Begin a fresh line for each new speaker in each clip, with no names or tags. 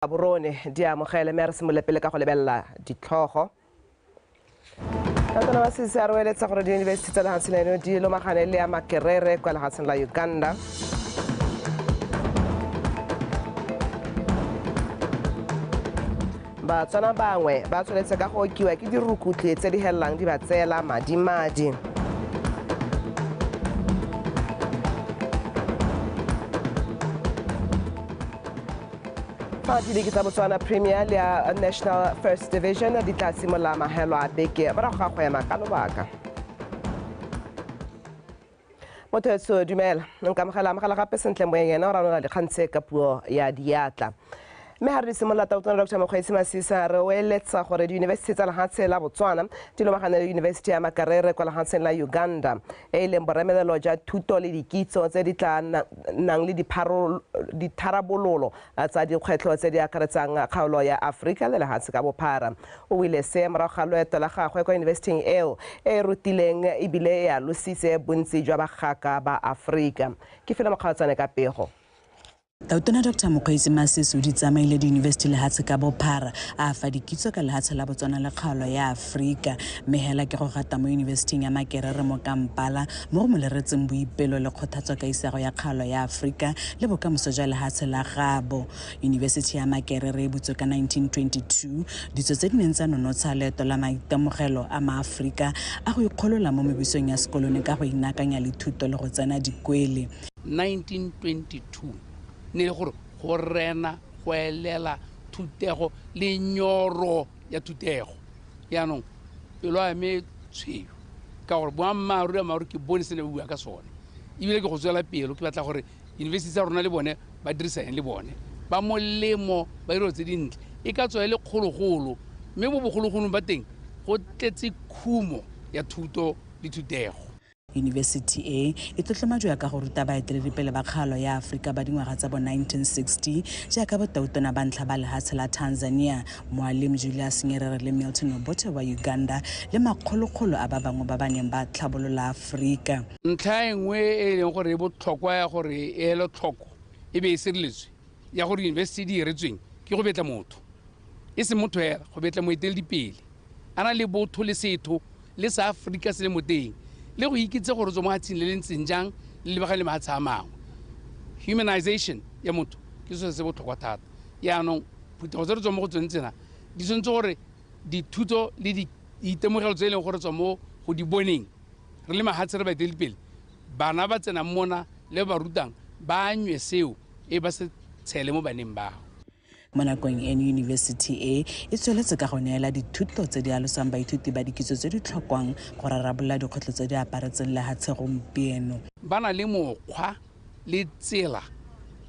Gaborone di amogele mme a re simolole pele ka go lebelela ditlhogo. Tautona Masisi a re oeletsa gore diyunibesithi tsa lefatshe leno di lomagane le ya Makerere kwa lefatsheng la Uganda. Batswana bangwe ba tsweletse ka go okiwa ke dirukutlhi tse di helelang di ba tseela madimadi. Fa diliki tsa Botswana Premier le ya National First Division di tla simolola mahelo a beke morago ga go ema ka lobaka. Motho etsho dumela, nka amogela gape sentle moeng ena o ranola dikgang tse ka puo ya diatla. Mme ga re di simolola, Tautona Dr Mokgweetsi Masisi a re o eletsa gore diyunibesithi tsa lefatshe la Botswana di lomagane le Yunibesithi ya Makerere kwa lefatsheng la Uganda, e e leng boremelelo jwa thuto le dikitso tse di tla nang le ditharabololo tsa dikgwetlho tse di akaretsang kgaolo ya Aforika le lefatshe ka bophara. O buile se morago ga loeto la gagwe kwa yunibesithing eo e e rutileng ebile e alositse bontsi jwa bagaka ba Aforika. Ke fela mokgaotsane ka pego.
Tautona Dr Mokgweetsi Masisi o di tsamaile diyunibesithi lehatshe ka bophara a fa dikitso ka lehatshe la Botswana le kgaolo ya Aforika. Mme hela ke go gata mo yunibesithing ya Makerere mo Kampala mo go mo leretseng boipelo le kgothatso ka isago ya kgaolo ya Aforika le bokamoso jwa lehatshe la gabo. Yunibesithi ya Makerere e butswe ka 1922, ditso tse di neng tsa nonotsha leeto la maitemogelo a maAforika a go ikgolola mo mebusong ya sekolone ka go inaakanya le thuto le go tsena dikwele.
1922 ne le gore go rena go elela thutego le nyoro ya thutego. Yaanong pelo ya me tshweu ka gore boammaaruri ammaaruri ke bone se ne ba bua ka sone, ebile ke go tswela pelo ke batla gore university tsa rona le bone ba dirisane le bone ba molemo ba dilo tse dintle, e ka tswa e le kgologolo mme bo bogologolong ba teng go tletse khumo ya thuto le thutego.
Yunibesithi e e tlotlomajiwa ka go ruta baeteledipele ba kgaolo ya Aforika ba dingwaga tsa bo 1960 jaaka botautona ba ntlha ba lehatshe la Tanzania Mwalimu Julius Nyerere le Milton Obote wa Uganda le makgolokgolo a ba bangwe ba ba neng ba tlhabolola Aforika.
Ntlha e nngwe e e leng gore e botlhokwa ya gore e elwe tlhoko e be e sireletswe ya gore yunibesithi di iretsweng ke go betla motho, e seng motho hela, go betla moeteledipele a na le botho le setho le sa Aforika se le mo teng, le go ikitse gore o tswa mo hatsheng le le ntseng jang le lebagane le mahatshe a mangwe. Humanization ya motho ke selo se botlhokwa thata. Yaanong phuthego tse re tswang mo go tsone tsena di tshwanetse gore dithuto le diitemogelo tse e leng gore tswa mo go di boneng re le mahatshe re baeteledipele, bana ba tsenang mona le ba rutang ba anywe seo e ba se tshele mo baneng bao.
Mo nakong eno yunibesithi e e tsweletse ka go neela dithuto tse di alosang baithuti ba dikitso tse di tlhokwang go rarabolola dikgwetlho tse di aparetseng lehatshe gompieno.
Ba na le mokgwa le tsela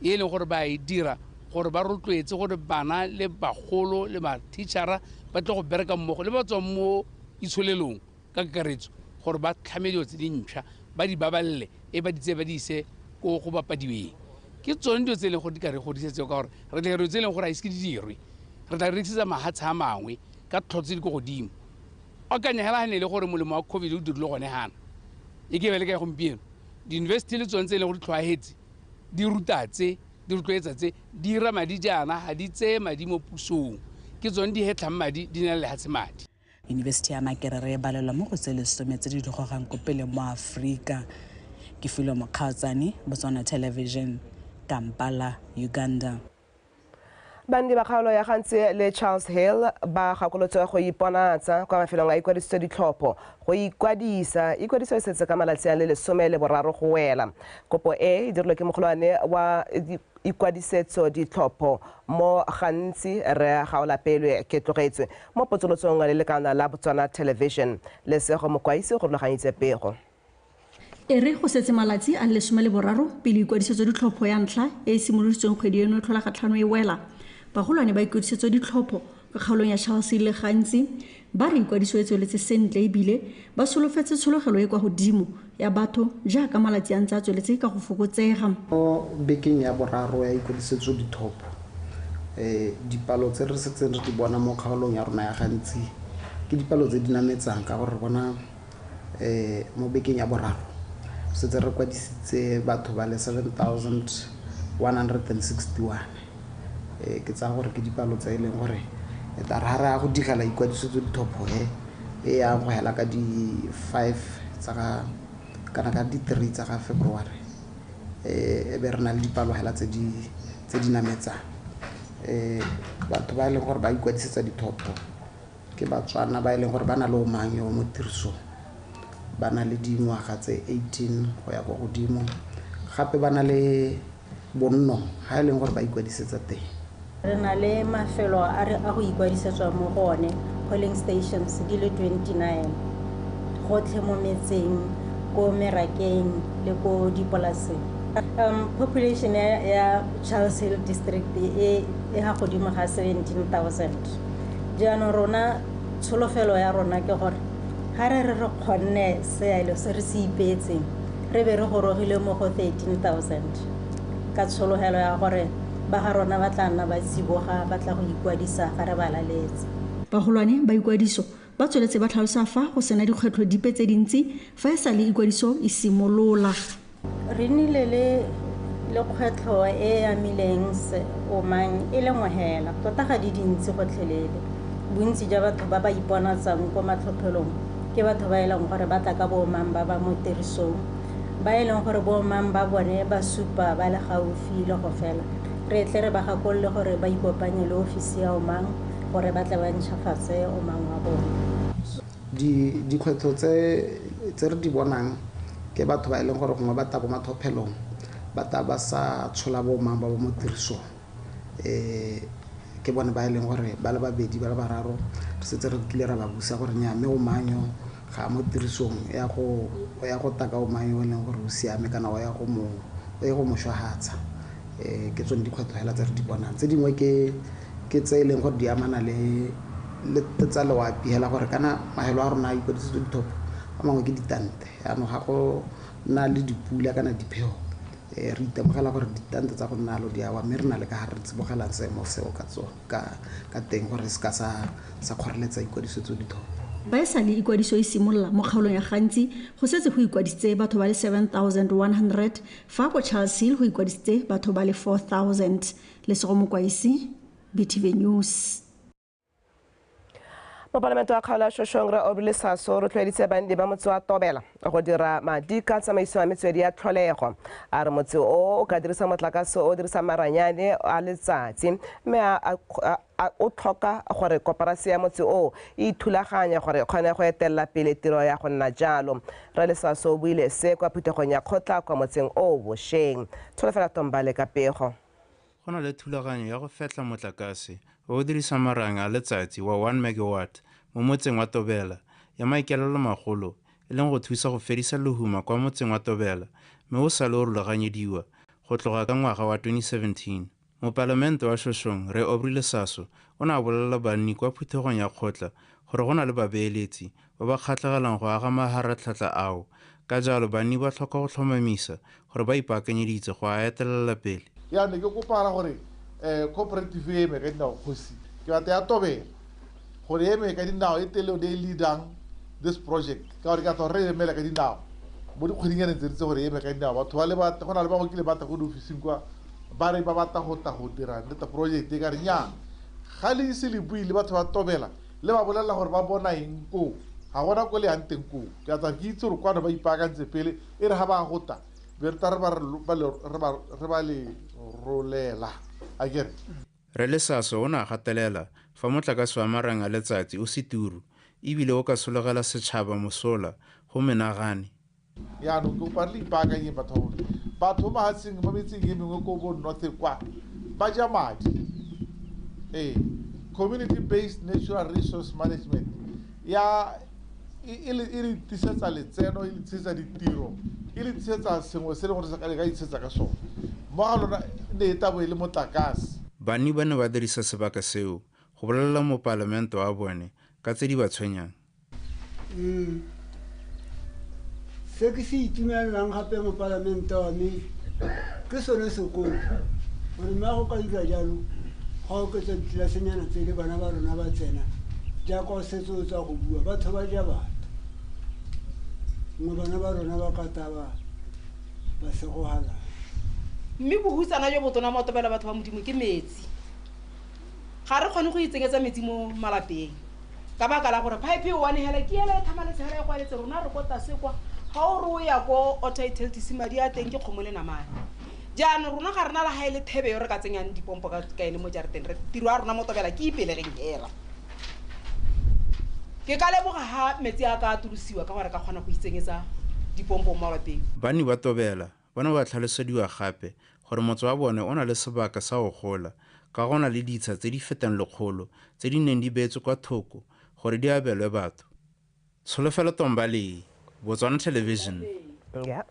e e leng gore ba e dira gore ba rotloetse gore bana le bagolo le mathichara ba tle go bereka mmogo le ba tswang mo itsholelong ka kakaretso gore ba tlhame dilo tse dintšhwa ba di babalele e ba di tseye ba di ise ko go bapadiweng. Ke tsone dilo tse e leng gore di ka re godisetse ka gore re tla dilo tse e leng gore ga ise ke di dirwe, re tla rekisetsa mahatshe a mangwe ka tlhotlho tse di ko godimo. Akanya hela ga ne e le gore molemo wa COVID o dirile gone gana e ke be le kae gompieno. Diyunibesithi le tsone tse e leng gore di tlhwaetse di ruta tse di rotloetsa tse di dira madi jaana ga di tseye madi mo pusong, ke tsone di hetlhang madi di neela lehatshe madi.
Yunibesithi ya Makerere e balelwa mo go tse 10 tse di di gogang ko pele mo Aforika. Ke Filwe Mokgaotsane, Botswana Television, Kampala, Uganda.
Bandi ba kgaolo ya Gantsi le Charles Hill ba gakolotswe go iponatsa kwa mafelong a ikwadisitse ditlhopho go ikwadisa. Ikwadiso e setse ka malatsi a le 13 go wela. Kopo e e dirilwe ke mogolwane wa ikwadisetso ditlhopho mo Gantsi re Gaolapelwe ke tlogetswe mo potsolotsong le lekana la Botswana Television. Lesego Mokwaisi go rulaganyitse pego.
E re go setse malatsi a le 13 pele ikwadisetso ditlhopho ya ntlha e e simoloditsweng kgwedi eno e tlhola ga tlhano e wela. Bagolwane ba ikwadisetso ditlhopho ka kgaolong ya Charles Hill le Gantsi ba re ikwadiso e tsweletse sentle ebile ba solofetse tshologelo e kwa godimo ya batho jaaka malatsi a ntse a tsweletse ka go fokotsega.
Mo bekeng ya boraro ya ikwadisetso ditlhopho, dipalo tse re setseng re di bona mo kgaolong ya rona ya Gantsi ke dipalo tse di nametsang ka gore re bona mo bekeng ya boraro setse re kwadisitse batho ba le 7,161. Ke tsaya gore ke dipalo tse e leng gore tla re ha re ya go digela ikwadisetso dithopho e yang go hela ka di-5 tsa ga kana ka di-3 tsa ga February, e be re na le dipalo hela tse di nametsang. Batho ba e leng gore ba ikwadisetsa dithopho ke Batswana ba e leng gore ba na le Omang yo mo tirisong, ba na le dingwaga tse 18 go ya kwa godimo, gape ba na le bonno ha e leng gore ba ikwadisetsa teng.
Re na le mafelo a go ikwadisetswa mo go one, polling stations di le 29 gotlhe mo metseng, ko merakeng le ko dipolaseng. Population ya Charles Hill District e ga godimo ga 17,000. Jaanong rona tsholofelo ya rona ke gore ga re re kgonne seelo se re se ipeetseng, re be re gorogile mo go 13,000 ka tshologelo ya gore ba ga rona ba tla nna ba tsiboga, ba tla go ikwadisa fa re ba laletse.
Bagolwane ba ikwadiso ba tsweletse ba tlhalosa fa go sena dikgwetlho dipe tse dintsi fa e sa le ikwadiso e simolola.
Re nnile le kgwetlho e amileng Omang e le nngwe hela, tota ga di dintsi gotlhelele. Bontsi jwa batho ba ba iponatsang ko matlhophelong ke batho ba e leng gore ba tla ka bo Omang ba ba mo tirisong, ba e leng gore bo Omang ba bone ba supa ba le gaufi le go fela. Re tle re ba gakolole gore ba ikopanye le ofisi ya Omang gore ba tle ba ntšhafatse Omang wa bone.
Dikgwetlho tse re di bonang ke batho ba e leng gore gongwe ba tla ko mathophelong ba tla ba sa tshola bo Omang ba ba mo tirisong. Ke bone ba e leng gore ba le babedi ba le bararo re setse re kile ra ba busa gore nnyaa, mme Omang yo ga mo tirisong ya go taka Omang yo e leng gore o siame kana o ya go mo shwahatsa. Ke tsone dikgwetlho hela tse re di bonang. Tse dingwe ke tse e leng gore di amana le tsa loapi hela gore kana mahelo a rona a ikwadisetso dithopho a mangwe ke ditante, jaanong ga go nna le dipula kana dipheo, re itemogela gore ditante tsa go nna alo di awa, mme re na le ka ga re tsibogelang seemo seo ka teng gore se ka sa kgoreletsa ikwadisetso dithopho.
Ba e sa le ikwadiso e simolola mo kgaolong ya Gantsi go setse go ikwadisitse batho ba le 7,100, fa ko Charles Hill go ikwadisitse batho ba le 4,000. Lesego Mokwaisi, BTV News.
Mopalamente wa kgaolo ya Shoshong Rre Aubrey Lesaso rotloeditse banni ba motse wa Tobela go dira madi ka tsamaiso ya metswedi ya tlholego. A re motse o ka dirisa motlakase o dirisang maranyane a letsatsi, mme o tlhoka gore koporasi ya motse o e ithulaganye gore e kgone go etelela pele tiro ya go nna jalo. Rre Lesaso o buile se kwa phuthegong ya kgotla kwa motseng o bošeng. Tsholofela Tombale ka pego.
Go na le thulaganyo ya go fetlha motlakase o o dirisang marang a letsatsi wa 1 megawatt mo motseng wa Tobela, ya maikaelelo magolo e leng go thusa go fedisa lehuma kwa motseng wa Tobela, mme o sale o rulaganyediwa go tloga ka ngwaga wa 2017. Mopalamente wa Shoshong Rre Aubrey Lesaso o ne a bolelela banni kwa phuthegong ya kgotla gore go na le babeeletsi ba ba kgatlhegelang go aga maharatlhatlha ao, ka jalo banni ba tlhoka go tlhomamisa gore ba ipaakanyeditse go a etelela pele.
Jaanong ke kopana gore cooperative e eme ka dinao, kgosi ke batla ya Tobela gore e eme ka dinao, e tele e leadang this project, ka gore ke batla gore re emele ka dinao mo dikgwedinyaneng tse di tse gore e eme ka dinao. Batho ba le go na le bangwe kile ba tla ko diofising kwa ba re ba batla go tla go dira nnete project e, ka re nnyaa, ga le ise le bue le batho ba Tobela le ba bolelela gore ba bona eng koo, ga gona ko le yang teng koo. Ke batla ke itse gore kwano ba ipaakantse pele, e re ga ba go ta be re tla re ba le rolela akere.
Rre Lesaso o ne a gatelela fa motlakase wa marang a letsatsi o se turu ebile o ka sologela setšhaba mosola go menagane.
Jaanong ke kopa re le ipaakanyeng batho ba bone. Batho mo mahatsheng mo metseng e mengwe ko bo North kwa ba ja madi. Community based natural resource management ya e le tisetsa letseno, e le tisetsa ditiro, e le tisetsa sengwe se e leng gore se ka itshetsa ka sone. Mo ga lona ne e tla bo e le motlakase.
Banni ba ne ba dirisa sebaka seo go bolelela mopalamente wa bone ka tse di ba tshwenyang.
Se ke se itumelelang gape mopalamente wa me ke sone sekolo, gore mme go ka dira jalo ga oketsa ditlelasenyana tse le bana ba rona ba tsena jaaka o setse o tswa go bua, batho ba ja batho nngwe, bana ba rona ba ka taba ba segogala.
Mme bohutsana jo botona mo Tobela batho ba Modimo ke metsi. Ga re kgone go itsenyetsa metsi mo malapeng ka baka la gore pipe one hela ke ela e thamaletse hela e kwaletse rona re ko tlase kwa. Ga o re o ya ko otitis madi a teng ke kgomo le namane. Jaanong rona ga rena le ga e le thebe yo re ka tsenyang dipompo ka ene mo jarateng, re tiro ya rona mo Tobela ke ipelegeng hela. Ke ka leboga ha metsi a ka atolosiwa ka gore ka kgona go itsenyetsa dipompo mo malapeng.
Banni ba Tobela ba ne ba tlhalosediwa gape gore motse wa bone o na le sebaka sa go gola ka go na le ditsha tse di fetang 100 tse di neng di beetswe kwa thoko gore di abelwe batho. Tsholofelo Tombale, Botswana Television.
Yeah.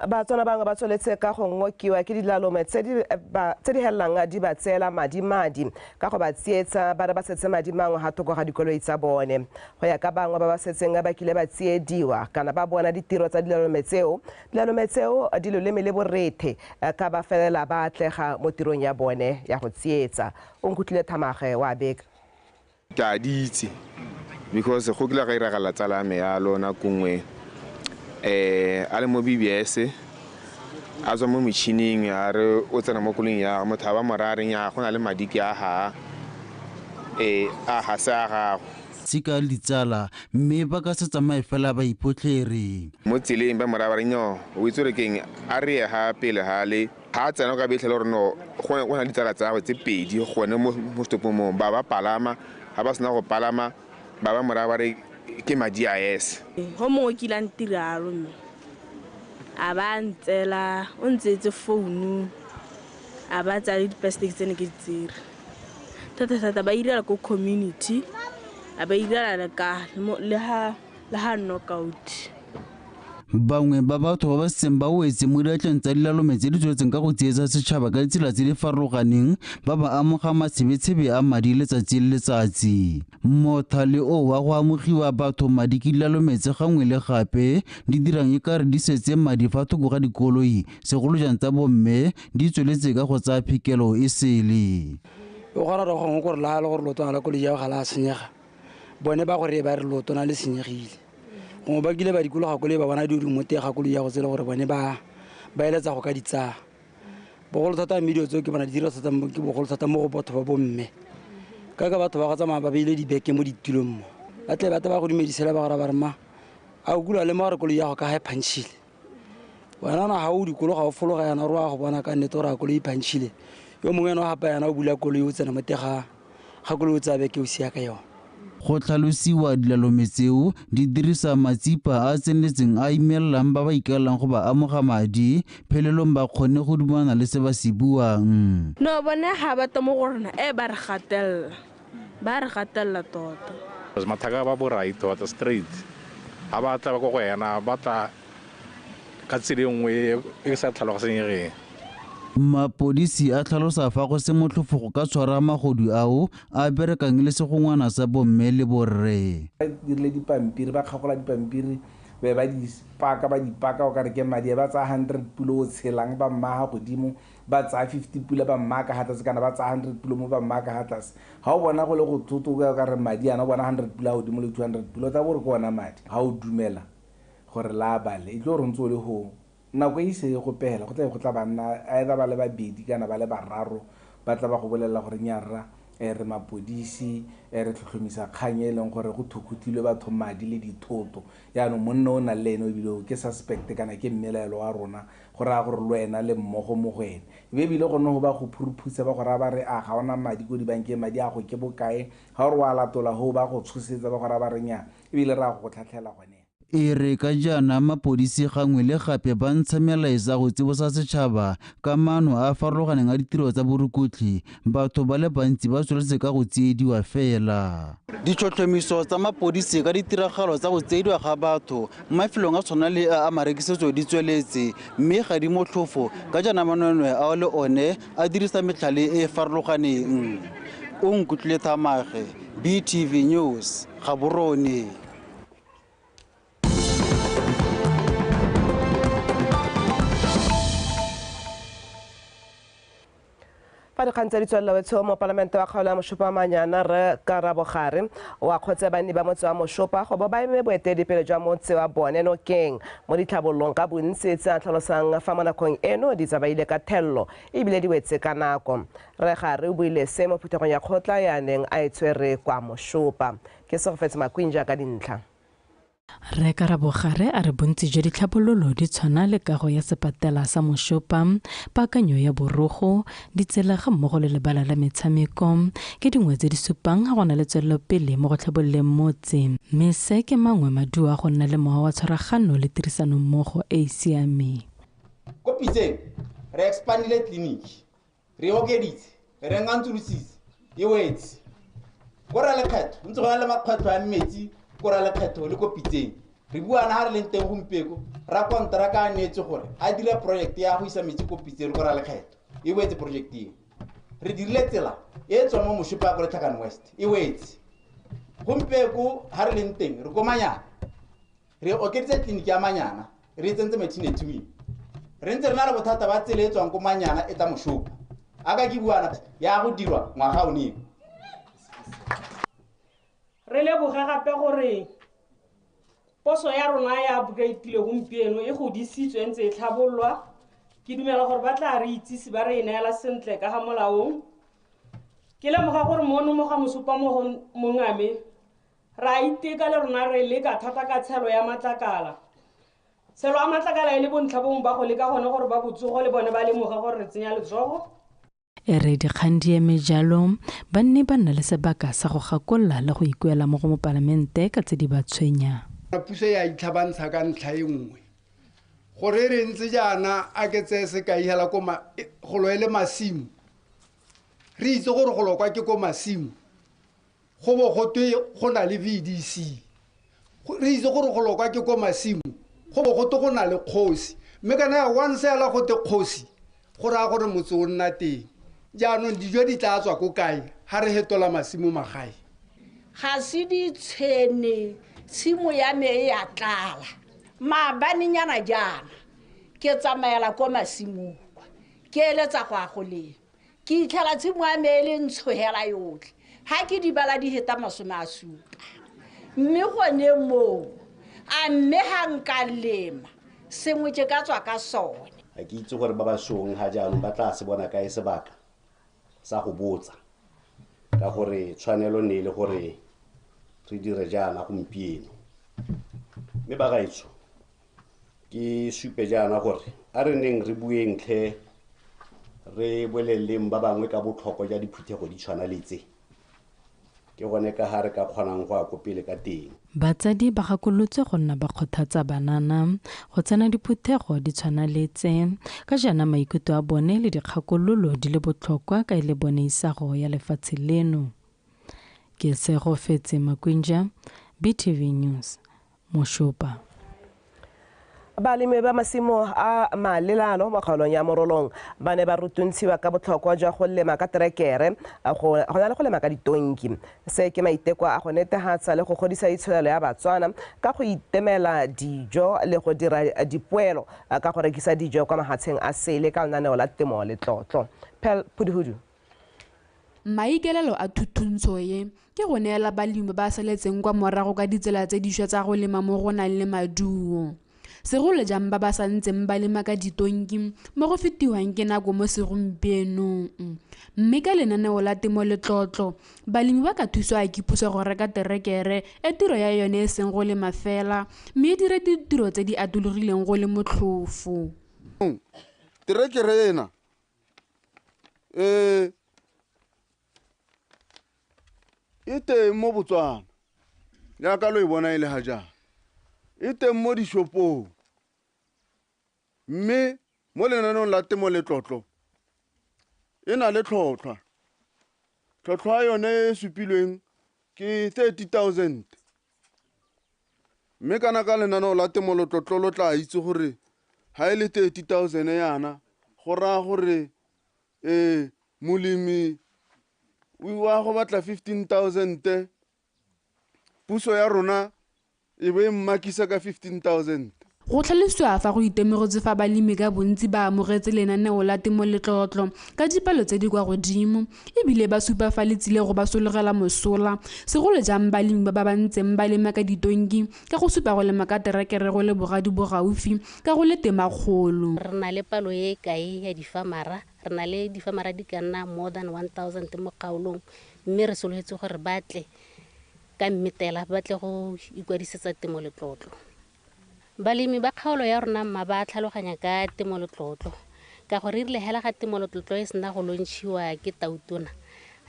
Batswana bangwe ba tsweletse ka go ngokiwa ke dilalome tse di helelang di ba tseela madi ka go ba tsietsa ba re ba setse madi mangwe ga thoko ga dikoloi tsa bone. Go ya ka bangwe ba ba setseng ba kile ba tsiediwa kana ba bona ditiro tsa dilalome tseo di loleme le borethe ka ba felela ba atlega mo tirong ya bone ya go tsietsa. O nkutlwile Thamage wa beka.
Ke a di itse because go kile ga iragala tsala me ya lona kongwe a le mo BBS a tswa mo metšhining a re o tsena mo koloing ya motho a ba mo raya reng ya go na le madi ke a ga a ga se a gago.
Sika ditsala mme ba ka se tsamaye fela ba iphotlhere
mo tseleng ba mo raya ba re no o itse gore keng a re ye ga pele ga le ga a tsena o ka betlhela gore no go na le ditsala tsa gagwe tse pedi gone mo stopong mo ba ba palama ga ba sena go palama ba ba mo raya ba re ke madi a ese.
Go mongwe kile a ntiralo mme a ba ntsela o ntseetse founu a ba tsaya le di-plastic tse ne ke di tsere. Thata-thata ba irela ko community a ba irela le ka le ha knockout.
Bangwe ba batho ba ba setseng ba wetse mo diatleng tsa dilalome tse di tsweletseng ka go tsietsa setšhaba ka ditsela tse di farologaneng ba ba amoga matshebetshebe a madi letsatsi le letsatsi. Mothale o wa go amogiwa batho madi ke dilalome tse gangwe le gape di dirang e kare di setse madi fa thoko ga dikoloi segolo jang tsa bomme di tsweletse ka go tsaya phikelo e sele.
O kgona gore gongwe kore la le gore leotwana la koloi ya ga la senyega bone ba gore ba re leotwana le senyegile. Gongwe ba kile ba dikologa koloi ba bona di mo teng ga koloi ya go tsela gore bone ba eletsa go ka di tsaya. Bogolo thata mme dilo tseo ke bona di dira thata ke bogolo thata mo go batho ba bomme ka batho ba go tsamaya ba beile dibeke mo ditulong mo ba tle ba go dumedisela ba gore ba re ma a o kula le mo gore koloi ya go ka ga e pantšhile wena na ga o dikologa o fologa yana gore wa go bona ka nnete gore a koloi e pantšhile yo mongwe ena o gapa yana o bula koloi o tsena mo teng ga koloi o tsaya beke o sia ka yone.
Go tlhalosiwa dilalome tseo di dirisa matsipa a tseneletseng a imelelang ba ba ikaelelang go ba amoga madi phelelong ba kgone go dumana le se ba se buang.
No bone ga ba tlo mo go rona ba re gatelela tota.
Mathaka ba borai tota straight ga ba tla ba ko go ena ba tla ka tsela e nngwe e sa tlhaloganyegeng.
Mapodisi a tlhalosa fa go se motlhofo go ka tshwara magodu ao a berekang le segongwana sa bomme le borre.
Ba dirile dipampiri ba kgagola dipampiri be ba di paka o kare ke madi ba tsaya 100 pulo o tshelang ba mmaga godimo ba tsaya 50 pula ba mmaka ga tlase kana ba tsaya 100 pulo mo ba mmaka ga tlase. Ga o bona go le go thoto o kare madi ana o bona 100 pula godimo le 200 pula o tla bo re ke ona madi. Ga o dumela gore la bale e tlo re ntse o le go nako e ise go pela go tla go tla banna either ba le babedi kana ba le bararo ba tla ba go bolelela gore nyarra re mapodisi re tlhotlhomisa kgang e leng gore go thukutilwe batho madi le dithoto yaanong monna o nang le ene ebile ke suspect kana ke mmelaelo wa rona go raya gore le wena le mmogo mo go ene ebe ebile gone go ba go phuruphusa ba go raya ba re a ga ona madi ko dibankeng madi a go ke bokae ga ore wa latola go ba go tshosetsa ba go raya ba re nya ebile re a go tlhatlhela gone.
E re ka jaana mapodisi gangwe le gape ba ntsha melaetsa go tsibosa setšhaba ka maano a a farologaneng a ditiro tsa borukutlhi batho ba le bantsi ba tsweletse ka go tsiediwa fela. Ditlhotlhomiso tsa mapodisi ka ditiragalo tsa go tsiediwa ga batho mo mafelong a tshwana le a marekisetso di tsweletse mme ga di motlhofo ka jaana manweenwee ao le one a dirisa metlhale e e farologaneng. O nkutlwile Thamage, BTV News, Gaborone.
Fa dikgang tse di tswelela wetsho mopalamente wa kgaolo ya Moshopa Manyana Rre Karabo Gare o akgotse banni ba motse wa Moshopa go bo ba eme boeteledipele jwa motse wa bone nokeng mo ditlhabololong ka bontsi tse a tlhalosang fa mo nakong eno di tsamaile ka thello ebile di wetse ka nako. Rre Gare o buile se mo phuthegong ya kgotla ya neng a e tshwere kwa Moshopa. Ke Segofetse Makwinja ka dintlha.
Rre Karabo Gare a re bontsi jwa ditlhabololo di tshwana le kago ya sepatela sa Moshopa, paakanyo ya borogo, ditsela ga mmogo le lebala la metshameko ke dingwe tse di supang ga go na le tswelelopele mo go tlhabololeng motse, mme se ke mangwe maduo a go nna le mowa wa tshwaragano le tirisanommogo e e siameng.
Ko Pitseng re expandile clinic, re okeditse, re ngantsolositse, e wetse. Ko Ralekgetho ntse go na le makgwetlho a metsi ko Ralekgetho le ko Pitseng. Re buana ha re leng teng gompieko, ra kontraka a neetse gore a dire project ya go isa metsi ko Pitseng le ko Ralekgetho. E wetse project eo. Re dirile tsela e e tswang mo Moshopa ya ko Letlhakane West, e wetse. Gompieko ha re leng teng re ko Manyana, re okeditse tleliniki ya Manyana, re e tsentse metšhini. Re ntse re na le bothata ba tsela e tswang ko Manyana e tla Moshopa. A ka ke buana ya go dirwa ngwaga o neng.
Re leboga gape gore poso ya rona ya upgrade-ile gompieno e godisitswe ntse e tlhabololwa. Ke dumela gore ba tla re itsise ba re e neela sentle ka ga molaong. Ke lemoga gore mono mo ga Moshopa mo mongame ra iteka le rona re leka thata ka tshelo ya matlakala. Tshelo ya matlakala e le bontlha bongwe ba go leka gone gore ba botsogo le bone ba lemoga gore re tsenya letsogo.
E re dikgang di eme jalo, banni ba nna le sebaka sa go gakolola le go ikuela mo go mopalamente ka tse di ba tshwenyang.
Puso ya itlhabantsha ka ntlha e nngwe. Gore re ntse jaana a ke tseye sekai hela ko golo e le masimo. Re itse gore golo kwa ke ko masimo. Go bo go twe go na le VDC. Re itse gore golo kwa ke ko masimo. Go bo go twe go na le kgosi. Mme kana ya once hela go te kgosi, go raya gore motse o nna teng. Jaanong dijo di tla tswa ko kae ha re hetola masimo magae?
Ga se ditshene, tshimo ya me e a tlala. Maabanenyana jaana ke tsamaela ko masimong kwa, ke eletsa go ya go lema. Ke itlhela tshimo ya me e le ntsho hela yotlhe. Ha ke di bala di heta 70. Mme gone moo, a mme ha nka lema sengwe ke ka tswa ka sone.
Ga ke itse gore ba ba song ha jaanong ba tla se bona kae sebaka sa go botsa, ka gore tshwanelo ne e le gore re dire jaana gompieno. Mme bagaetsho, ke supe jaana gore a re neng re bueng tlhe, re boleleng ba bangwe ka botlhokwa jwa diphuthego di tshwana le tse. Ke gone ka ha re ka kgonang go ya ko pele ka teng.
Batsadi ba gakolotswe go nna ba kgothatsa banana go tsena diphuthego di tshwana le tse, ka jaana maikutlo a bone le dikgakololo di le botlhokwa ka e le bone isago ya lefatshe leno. Ke Segofetse Makwinja, BTV News, Moshopa.
Balemi ba masimo a Malelano mo kgaolong ya Morolong ba ne ba rutuntshiwa ka botlhokwa jwa go lema ka terekere go na le go lema ka ditonki. Se ke maiteko a go netefatsa le go godisa itsholelo ya Batswana ka go itemela dijo le go dira dipoelo ka go rekisa dijo kwa mahatsheng a sele ka lenaneo la temo le tlotlo. Pel Phuduhudu.
Maikaelelo a thuthuntsho e ke go neela balemi ba saletseng kwa morago ka ditsela tse dišwa tsa go lema mo go nang le maduo. Segolo jang ba ba santseng ba lema ka ditonki mo go fetiwang ke nako mo segompienong. Mme ka lenaneo la temo le tlotlo, balemi ba ka thuswa ke puso go reka terekere e tiro ya yone e seng go lema fela, mme e dire ditiro tse di atologileng go le motlhofo.
Terekere ena e teng mo Botswana, jaaka lo e bona e le ga jaana. E teng mo dishopong, mme mo lenaneong la temo le tlotlo e na le tlhotlhwa. Tlhotlhwa yone e supilweng ke 30,000. Mme kana ka lenaneo la temo le tlotlo lo tla itse gore ha e le 30,000 yana, go raya gore molemi o wa go batla 15,000. Puso ya rona e be mmakisa ka 15,000.
Go tlhalosiwa fa go itemogetswe fa balemi ka bontsi ba amogetse lenaneo la Temo Letlotlo ka dipalo tse di kwa godimo ebile ba supa fa le tsile go ba sologela mosola, segolo jang balemi ba ba ntseng ba lema ka ditonki ka go supa go lema ka terekere go le bogadi bo gaufi ka go le temakgolo.
Re na le palo e kae ya difamara, re na le difamara di ka nna more than 1000 mo kgaolong, mme re solofetse gore ba tle ka mmetela ba tle go ikwadisetsa Temo Letlotlo. Balemi ba kgaolo ya rona mma ba tlhaloganya ka Temo Letlotlo ka gore e rile hela ga Temo Letlotlo e sena go launchiwa ke Tautona,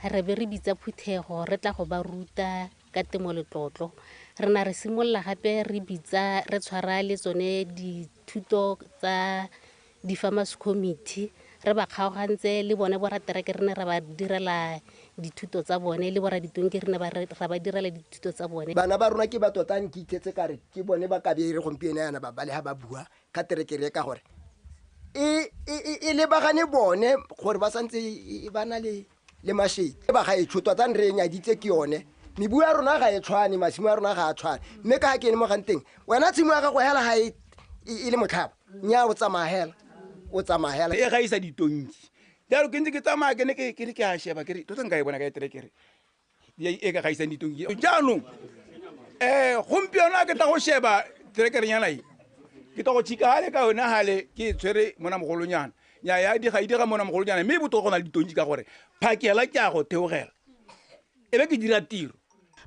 re be re bitsa phuthego re tla go ba ruta ka Temo Letlotlo. Re na re simolola gape re bitsa re tshwara le tsone dithuto tsa di-farmers committee, re ba kgaogantse le bone boratereke re ne ra ba direla dithuto tsa bone, le boraditonki re ne ra ba direla dithuto tsa bone.
Bana ba rona ke ba tota nkithetse ka re ke bone ba ka be re gompieno yana ba baleha ba bua ka terekere ka gore e lebagane bone gore ba santse ba na le mashete ba ga e tshotwa tsa re nyaditse ke yone. Mebu ya rona ga e tshwane, masimo ya rona ga a tshwane, mme ka ga ke ene mo ganteng wena tshimo ya gago hela ga e le motlhaba, nya o tsamaya hela, o tsamaya hela.
E gaisa ditonki jalo ke ntse ke tsamaya ke ne ke re ke a sheba ke re tota nka e bona ka terekere e ka gaisang ditonki. Jaanong gompieno a ke tla go sheba terekerenyana e, ke tla go tšhika gale ka yone gale ke e tshwere mona mogolonyana, nya ya diga e dira mona mogolonyana, mme e botoka go na le ditonki ka gore phakela ke a go theogela e be ke dira tiro.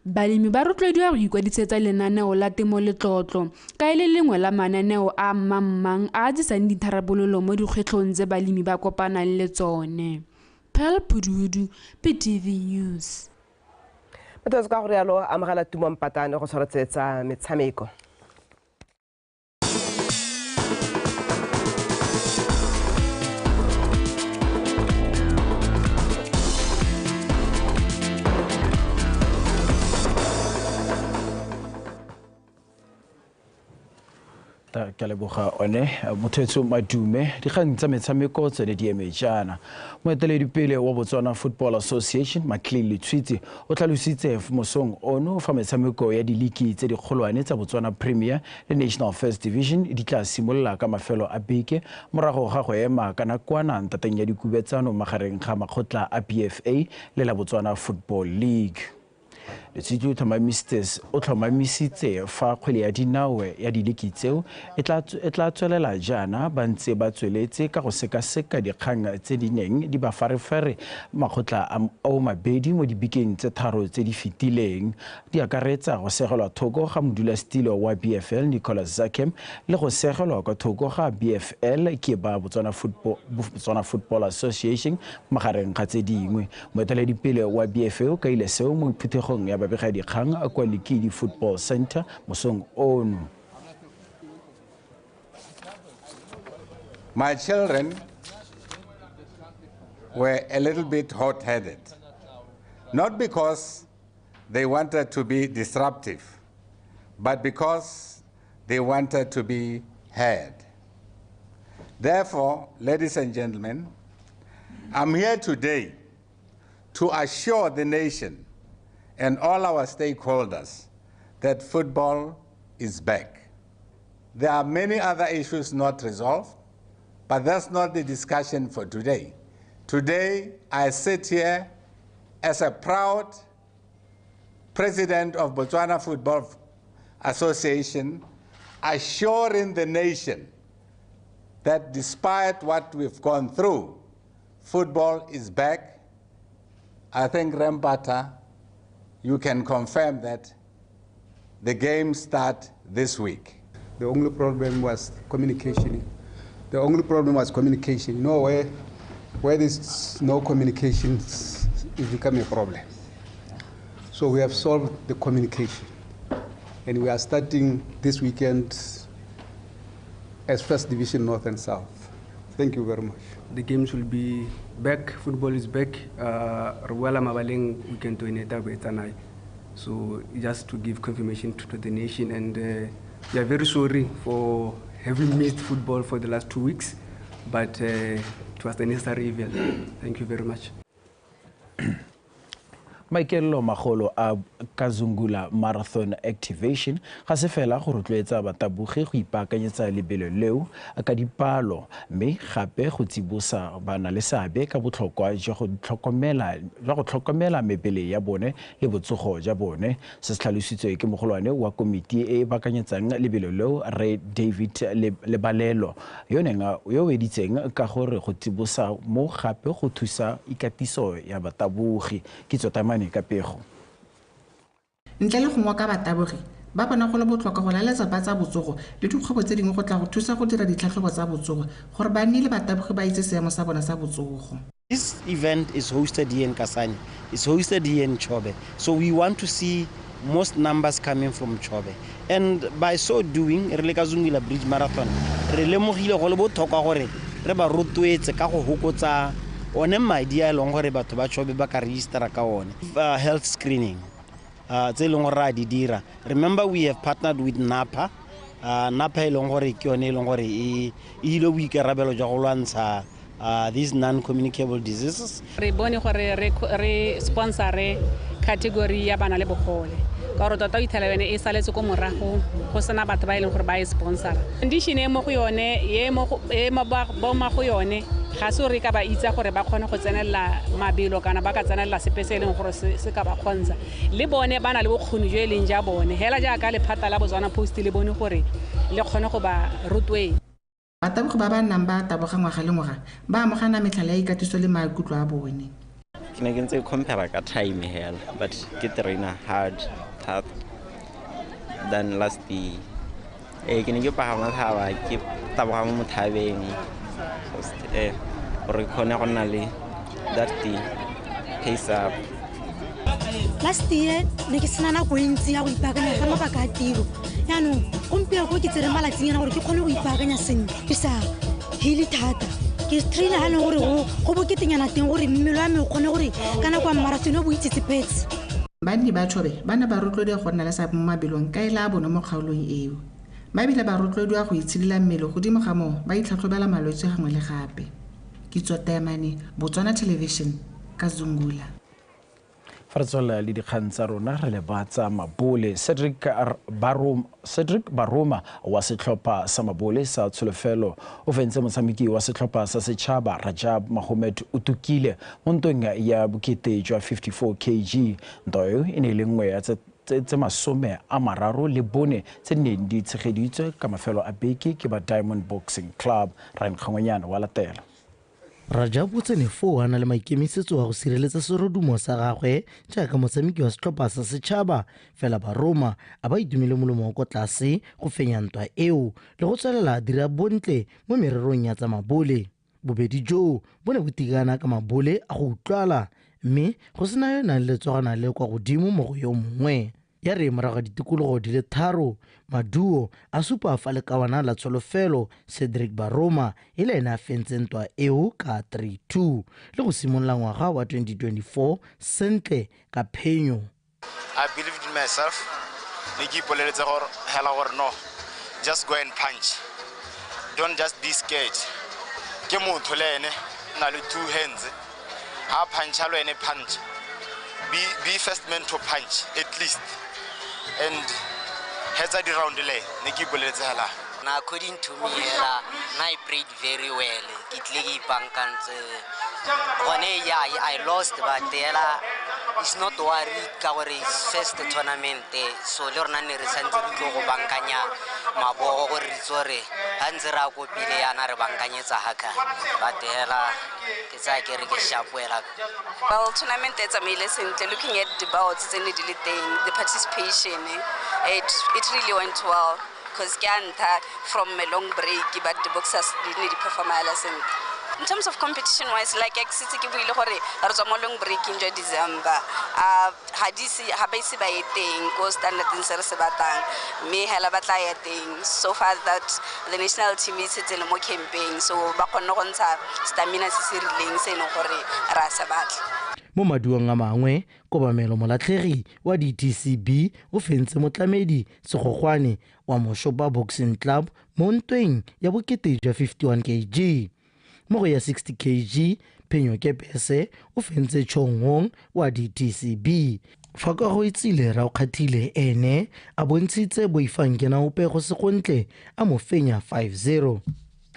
Balemi ba rotloediwa go ikwadisetsa lenaneo la Temo Letlotlo ka e le lengwe la mananeo a mmangmang a a tsisang ditharabololo mo dikgwetlhong tse balemi ba kopanang le tsone. Pearl Phuduhudu, PTV News.
Batho ka go rialo amogela Tumo Mpatane go tshwaretsetsa metshameko.
Ke a leboga one mothetso Madume. Dikgang tsa metshameko tsone di eme jaana. Moeteledipele wa Botswana Football Association Maclean Letshwiti o tlhalositse mosong ono fa metshameko ya diliki tse dikgolwane tsa Botswana Premier le National First Division di tla simolola ka mafelo a beke morago ga go ema ka nakwana ntateng ya dikubetsano magareng ga makgotla a BFA le la Botswana Football League. Letshwiti o tlhomamisitse fa kgwele ya dinao ya diliki tseo e tla tswelela jaana ba ntse ba tsweletse ka go sekaseka dikgang tse di neng di ba farefere makgotla ao mabedi mo dibekeng tse tharo tse di fetileng, di akaretsa go segelwa thoko ga modulasetilo wa BFL Nicholas Zakem le go segelwa kwa thoko ga BFL ke ba Botswana Football Association magareng ga tse dingwe. Moeteledipele wa BFA o kaile seo mo phuthegong ya babegadikgang kwa Likidi Football Center mosong ono.
My children were a little bit hot-headed, not because they wanted to be disruptive, but because they wanted to be heard. Therefore, ladies and gentlemen, I'm here today to assure the nation and all our stakeholders that football is back. There are many other issues not resolved, but that's not the discussion for today. Today, I sit here as a proud president of Botswana Football Association, assuring the nation that despite what we've gone through, football is back. I think Rempata, you can confirm that the games start this week.
The only problem was communication. The only problem was communication. You know, where there's no communication, it becomes a problem. So we have solved the communication. And we are starting this weekend as First Division North and South. Thank you very much.
The games will be back, football is back. Weekend. So just to give confirmation to the nation, and we are very sorry for having missed football for the last 2 weeks, but it was the necessary evil. Thank you very much.
Maikaelelo magolo a Kazungula Marathon Activation ga se fela go rotloetsa batabogi go ipaakanyetsa lebelo leo ka dipalo, mme gape go tsibosa bana le seabe ka botlhokwa jwa go tlhokomela mebele ya bone le botsogo jwa bone. Se se tlhalositswe ke mogolwane wa komiti e e baakanyetsang lebelo leo, Rre David Lebalelo, yo o editseng ka gore go tsibosa mo gape go thusa ikatiso ya batabogi. Kitso Tamane ka pego.
Ntle le go ngoka batabogi, ba bona go le botlhokwa go laletsa ba tsa botsogo le dikgwebo tse dingwe go tla go thusa go dira ditlhatlhobo tsa botsogo gore banni le batabogi ba itse seemo sa bona sa botsogo.
This event is hosted here in Kasane. It's hosted here in Chobe. So we want to see most numbers coming from Chobe. And by so doing, re le Kazungula Bridge Marathon, re lemogile go le botlhokwa gore re ba rotloetse ka go hokotsa one madi a e leng gore batho ba Chobe ba ka registera ka one. Health screening tse e leng gore re a di dira. Remember, we have partnered with NAPA. NAPA e leng gore ke yone e leng gore e ile boikarabelo jwa go lwantsha these non-communicable diseases.
Re bone gore re sponsore category ya bana le bogole, ka gore tota o ithela yone e saletse ko morago, go sena batho ba e leng gore ba e sponsora. Condition e mo go yone, e mo ba go yone, ga se re ka ba itsa gore ba kgone go tsenela mabelo kana ba ka tsenela sepe se e leng gore se ka ba kgontsha. Le bone ba na le bokgoni jo e leng ja bone, hela jaaka lephata la Botswana Post le bone gore le kgone go ba rotloetsa.
Batabogi ba ba nnang ba taboga ngwaga le ngwaga ba amogana metlhala ya ikatiso le maikutlo a bone.
Ke ne ke ntse ke compare ka time hela, but ke trainer hard tough than last year. Ke ne ke pagama thaba, ke taboga mo thabeng, gore ke kgone go nna le that pace up.
Last year ne ke sena nako e ntsi ya go ipaakanya ka mabaka a tiro. Jaanong gompieno ko ke tsere malatsinyana gore ke kgone go ipaakanya sentle, ke sa hele thata. Ke trainer ga e leng gore go boketenyana teng gore mmele wa me o kgone gore ka nako ya marathon o bo itsetsepetse.
Banni ba Chobe ba ne ba rotloediwa go nna le seabe mo mabelong ka e le a bone mo kgaolong eo. Ba bile ba rotloediwa go itshidila mmele, godimo ga moo ba itlhatlhobela malwetse gangwe le gape. Kitso Tamane, Botswana Television, Kazungula.
Fa re tswelela le dikgang tsa rona, re lebatsa mabole. Cedric Baroma wa setlhopha sa mabole sa Tsholofelo o fentse motshameki wa setlhopha sa setšhaba Rajab Mahomed Utukile mo ntweng ya bokete jwa 54 kg. Ntwa eo e ne e le nngwe ya tse 34 tse di neng di tshegeditswe ka mafelo a beke ke ba Diamond Boxing Club. Ryan Kgangwenyana wa latela.
Rajab o tsene foo a na le maikemisetso a go sireletsa serodumo sa gagwe jaaka motshameki wa setlhopha sa setšhaba, fela Baroma a ba itumile molomo wa kwa tlase go fenya ntwa eo le go tswelela a dira bontle mo mererong ya tsa mabole. Bobedi joo bo ne bo tikana ka mabole a go utlwala, mme go sena yo nang le letsogana le kwa godimo mo go yo mongwe. Ya re morago ga ditikologo di le tharo, maduo a supa fa lekawana la Tsholofelo Cedric Baroma e le ene a fentse ntwa eo ka 3-2 le go simolola ngwaga wa 2024 sentle ka phenyo.
I believed in myself. Ne ke ipoleletse gore hela gore no, just go and punch. Don't just be scared. Ke motho le ene na le two hands. Ha puncha le ene punch. Be first man to punch at least. And hetsa di round le ne ke ipoleletse hela.
Na according to me hela, na I prayed very well. Ke tle ke ipankantse. Gone yeah, I lost, but hela it's not worried ka gore it's first tournament, so le rona ne re santse re tlo go bankanya mabogo gore re itse gore ha ntse re a kopile yana re bankanyetsa haka, but hela ke tsaya ke re ke sharp hela.
Well, tournament e tsamaile sentle. Looking at the bouts tse ne di le teng, the participation, it really went well because ke a ntha from a long break, but the boxers di ne di performa hela sentle. In terms of competition wise, like ke setse ke buile gore re tswa mo long breaking jwa December, ha di se ha ba ise ba ye teng ko standardeng se re se batlang, mme hela ba tla ya teng. So far that the national team e setse le mo campeng, so ba kgonne go ntsha stamina se se rileng se e leng gore re a se batla.
Mo maduong a mangwe, Kobamelo Molatlhegi wa DTCB o fentse motlamedi Segogwane wa Moshopa Boxing Club mo ntweng ya bokete jwa 51 kg. Mo go ya 60 kg, Phenyo Kepese o fentse Chong Hong wa DTCB. Fa ka go itsile Raokgathile ene a bontshitse Boifang Kenaope go se gontle a mo fenya 5-0.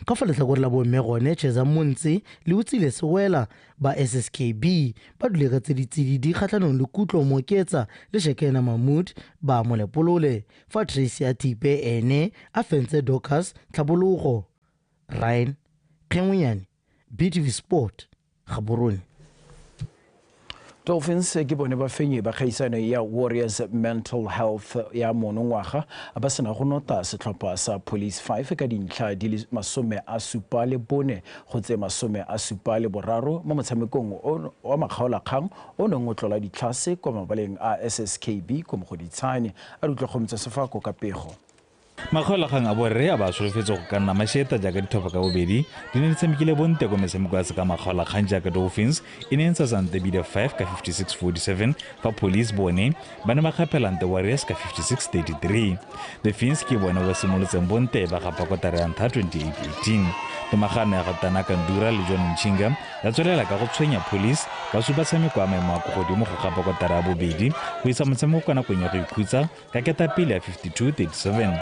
Ka fa letlhakore la bomme gone Cheza Montse le utsile Sewela ba SSKB ba dule ka tse ditsididi kgatlhanong le Kutlo Moketsa le Shekena Mahmood ba Molepolole, fa Tracy Atipe ene a fentse Dorcas Tlhabologo. Ryan Kgengwenyane, BTV Sport, Gaborone.
Dolphins ke bone bafenyi ba kgaisano ya Warriors Mental Health ya monongwaga ba sena go nota setlhopha sa Police 5 ka dintlha di le 74 go tse 73 mo motshamekong wa makgaolakgang o neng o tlola ditlhase kwa mabaleng a SSKB ko Mogoditshane. A re utlwe Kgomotso Sefako ka pego.
Makgaolakgang a borre a ba solofetse go ka nna mašeta jaaka ditlhopha ka bobedi di ne di tshamekile bonte ko metshameko ya seka makgaolakgang jaaka Dolphins e ne e ntsha sante bile 5 ka 56-47 fa Police bone ba ne ba kgaphelante Warriors ka 56-33. The Fins ke bone ba simolotseng bonte ba gapa kotara ya ntlha 28-18. Tomagano ya ga Tanaka Ndura le John Nchinga ya tswelela ka go tshwenya Police ba supa tshameko ya maemo a ko godimo go gapa kotara ya bobedi go isa motshameko ka nakong ya go ikhutsa ka ketapele ya 52-37.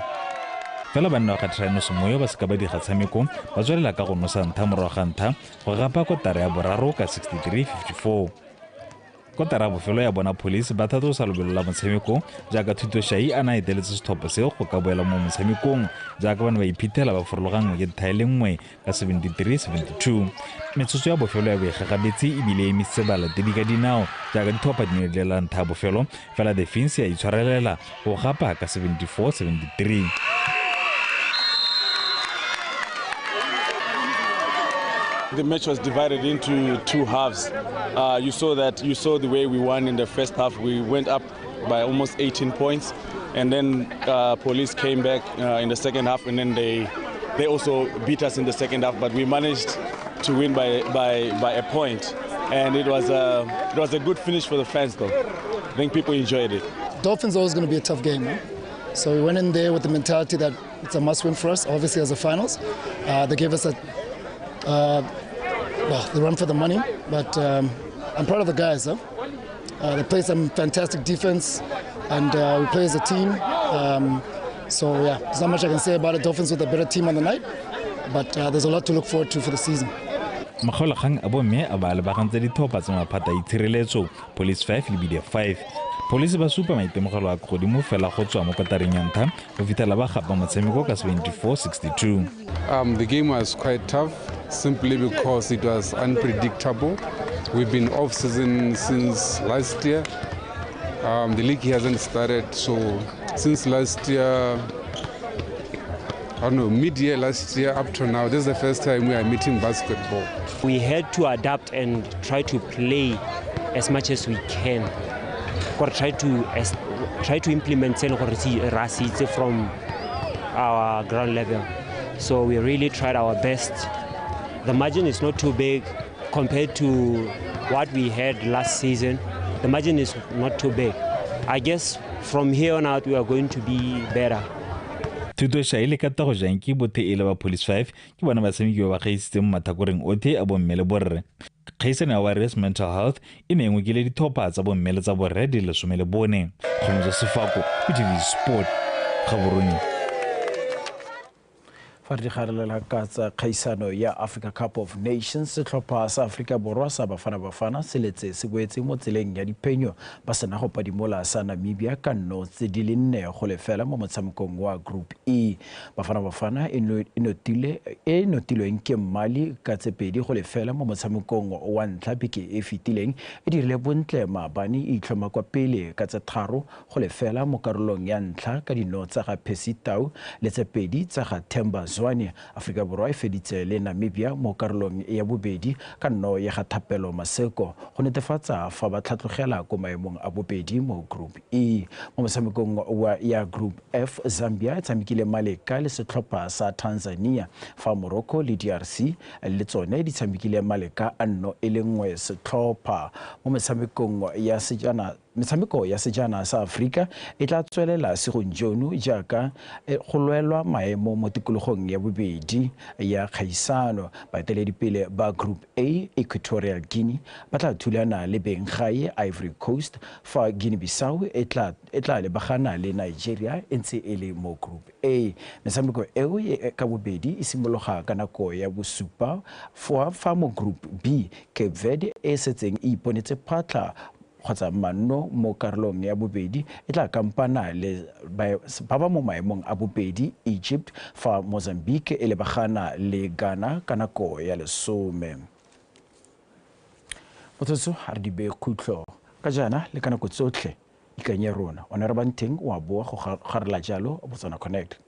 Fela banna ba ga Trino Semoyo ba seka ba diga tshameko ba tswelela ka go nosa ntha morago ga ntha go gapa kotara ya boraro ka 63-54. Kotara ya bofelo ya bona Police ba thatosa lobelo la motshameko jaaka Thuto Shai a na a eteletse setlhopha seo go ka boela mo motshamekong jaaka ba ne ba iphithela ba farologanngwe ke ntlha e le nngwe ka 73-72. Metsotso ya bofelo ya boikgagabetse ebile e emisitse balatedi ka dinao jaaka ditlhopha di ne di lela ntlha ya bofelo, fela The Fins ya itshwarelela go gapa ka 74-73.
The match was divided into two halves. You saw the way we won in the first half. We went up by almost 18 points, and then Police came back in the second half, and then they also beat us in the second half. But we managed to win by a point, and it was a good finish for the fans, though. I think people enjoyed it.
Dolphins always going to be a tough game, huh? So we went in there with the mentality that it's a must-win for us, obviously as a finals. They gave us the run for the money, but I'm proud of the guys. Huh? They play some fantastic defense, and we play as a team. So yeah, there's not much I can say about it. Dolphins with a better team on the night, but there's a lot to look forward to for the season.
Makgaolakgang a bomme a ba lebagantse ditlhopha tsa maphata a itshireletso Police 5 le BDF 5. Police ba supa maitemogelo a godimo fela go tswa mo kotareng ya ntlha go fitlhela ba gapa motshameko ka 74-62.
The game was quite tough simply because it was unpredictable. We've been off season since last year. The league hasn't started, so since last year, I don't know, mid-year last year up to now, this is the first time we are meeting basketball.
We had to adapt and try to play as much as we can. Or try to implement from our ground level. So we really tried our best. The margin is not too big compared to what we had last season. The margin is not too big. I guess from here on out we are going to be better.
Thuto Shai le Katago Janki bothe e le ba Police 5 ke bona batshameki ba ba gaisitseng mo mathakoreng otlhe a bomme le borre. Kgaisano ya Warriors Mental Health e ne e ngokile ditlhopha tsa bomme le tsa borre di le 14. Kgomotso Sefako, BTV Sport, Gaborone.
Fa re digarelela ka tsa kgaisano ya Africa Cup of Nations, setlhopha sa Aforika Borwa sa Bafana Bafana se letse se boetse mo tseleng ya diphenyo ba sena go padimola sa Namibia ka 4-0 mo motshamekong wa Group E. Bafana Bafana e notilweng ke Mali ka 2-0 mo motshamekong wa ntlha beke e fetileng, e dirile bontle maabane e itlhoma kwa pele ka 3-0 mo karolong ya ntlha ka dino tsa ga Percy Tau le 2 tsa ga Themba Zwane. Afrika Borwa e feditse le Namibia mo karolong ya bobedi ka nno ya ga Thapelo Maseko go netefatsa fa ba tlhatlogela ko maemong a bobedi mo Group E. Mo motshamekong wa ya Group F, Zambia e tshamekile maleka le setlhopha sa Tanzania, fa Morocco le DRC le tsone di tshamekile maleka a 1 setlhopha. Mo metshamekong ya sejana Metshameko ya sejana sa Aforika e tla tswelela segong jono jaaka go lwelwa maemo mo tikologong ya bobedi ya kgaisano. Baeteledipele ba Group A, Equatorial Guinea, ba tla thulana le benggae Ivory Coast, fa Guinea Bissau e tla lebagana le Nigeria e ntse e le mo Group A. Metshameko eo ka bobedi e simologa ka nako ya bosupa, fa mo Group B, Cape Verde e setseng e iponetse phatlha kgotsa manno mo karolong ya bobedi e tla kampana le ba ba mo maemong a bobedi, Egypt, fa Mozambique e lebagana le Ghana ka nako ya 10. Motsotso a re di beye khutlo ka jaana le ka nako tsotlhe ikanye rona one re banteng wa boa go garela jalo Botswana Connect.